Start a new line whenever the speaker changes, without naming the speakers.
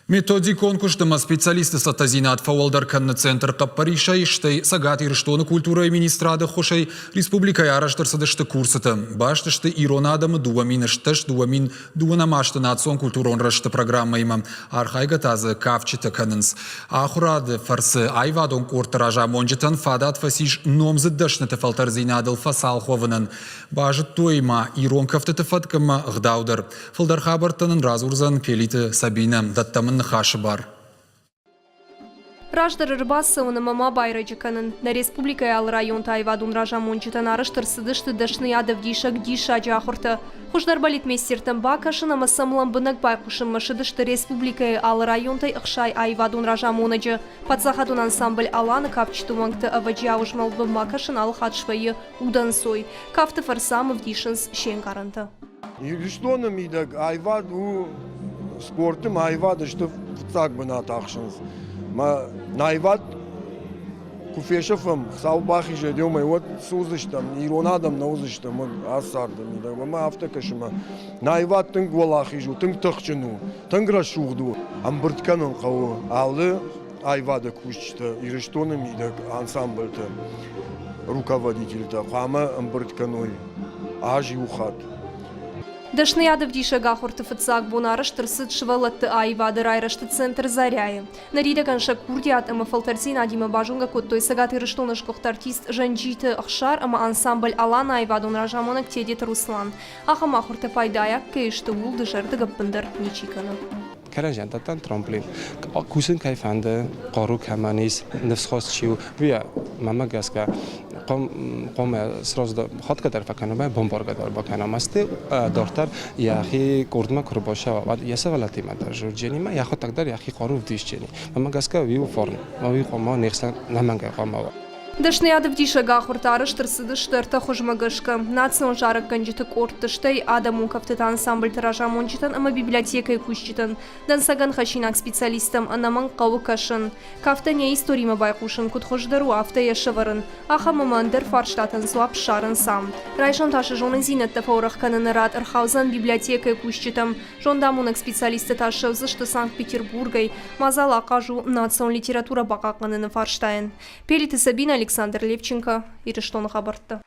Методикон куыст ӕмӕ специалистты цӕттӕдзинад фӕуӕлдӕр кӕныны центр хъӕппӕрисӕй, стӕй Цӕгат Ирыстоны культурӕйы министрады ӕххуысӕй республикӕйы арӕзт ӕрцыдысты курсытӕ. Баст сты ирон адӕмы 2008 2002 азты национ культурон рӕзты программӕимӕ. Архайгӕ та дзы кафджытӕ кӕнынц. Ахуырады фӕрцы аивадон къордты разамонджытӕн фадат фӕцис номдзыд дӕсныты фӕлтӕрдзинадыл фӕцалх уӕвынӕн. Базыдтой ма ирон кӕфтыты фӕтк ӕмӕ ӕгъдау дӕр. Фылдӕр хабӕрттӕ нын радзурдзӕн Пелиты Сабинӕ. Дӕттӕм ын ныхасы бар.
Раздӕр ӕрбацӕуын ӕмӕ ма байрӕджы кӕнын. Нӕ республикӕйы алы районты аивадон разамонджытӕн арӕзт ӕрцыдысты дӕсныйадӕвдисӕг диссаджы ахуыртӕ. Хуыздӕр балетмейстертӕм бакӕсын ӕмӕ сӕм лӕмбынӕг байхъусынмӕ ссыдысты республикӕйы алы районтӕй 60 аивадон разамонӕджы. Паддзахадон ансамбль «Алан-ы» кафджыты уӕнгты ӕвӕджиауы змӕлдмӕ бакӕсын алы хатт свӕййы удӕнцой. Кафты фӕрцы ам ӕвдисынц се нкъарӕнтӕ.
Ирыстоны мидӕг аивад у спорты ма аивад сты фыццаг бынат ахсынц. Мӕ аивад куы фесӕфӕм, Хуыцау бахизӕд уымӕй, уӕд цы уыдзыстӕм, ирон адӕм нӕ уыдзыстӕм уӕд ацы царды мидӕг. Ӕмӕ афтӕ кӕсы мӕ аивад тынг уӕлахиз у, тынг тыхджын у, тынг рӕсугъд у. Ӕмбырд кӕнын хъӕуы алы аивады кусджытӕ Ирыстоны мидӕг ансамбльты руководительтӕ хъуамӕ ӕмбырд кӕной аз иу хатт.
Дӕсныйадӕвдисӕг ахуырты фыццаг бон арӕзт ӕрцыд сывӕллӕтты аивады райрӕзты центр «Заря-йы». Ныридӕгӕн сӕ курдиат ӕмӕ фӕлтӕрддзинадимӕ базонгӕ кодтой Цӕгат Ирыстоны сгуыхт артист Жанджиты Ӕхсар ӕмӕ ансамбль «Алан» аивадон разамонӕг Тедеты Руслан. Ахӕм ахуыртӕ пайдайаг кӕй сты, ууыл дызӕрдыг ӕппындӕр ничи кӕны.
Кӕрӕдзийӕн дӕттӕн трамплин. Кусын кӕй фӕнды, хъару кӕмӕн ис, ныфсхаст чи у, уый мӕмӕ гӕсгӕ хъуамӕ сразу хатгӕ дӕр фӕкӕна, бамбаргӕ дӕр бакӕна. Масты дарддӕр йӕхи къордмӕ куы рбацӕуа, уӕд йӕ сывӕллӕттимӕ дӕр зурдженимӕ, йӕхӕдӕг дӕр йӕхи хъару вдисджени. Мӕмӕ гӕсгӕ уый у фарн, уый хъуамӕ не хсӕн нӕмӕнгӕй хъуамӕ уа.
Дӕсныйадӕвдисӕг ахуыртӕ арӕзт ӕрцыдысты ӕртӕ хуызмӕ гӕсгӕ: национ зарӕггӕнджыты къордты, стӕй адӕмон кӕфтыты ансамбльты разамонджытӕн ӕмӕ библиотекӕйы кусджытӕн. Дӕнцӕгӕн хӕссинаг специалисттӕм ӕнӕмӕнг хъӕуы кӕсын. Кафтӕн йӕ историмӕ байхъусын куыд хуыздӕр у, афтӕ йӕ сӕвӕрын. Ахӕм ӕмӕ ӕндӕр фарстатӕн дзуапп ссарын сӕм. Райсом та сӕ зонындзинӕдтӕ фӕуӕрӕх кӕныны рад ӕрхаудзӕн библиотекӕйы кусджытӕм. Зондамонӕг специалисттӕ та ссӕудзысты Санкт-Петербургӕй. Мадзал ахъаз у национ литературӕ бахъахъхъӕныны фарстайӕн. Пелиты Сабина, Александр Левченко, Ирыстоны хабӕрттӕ.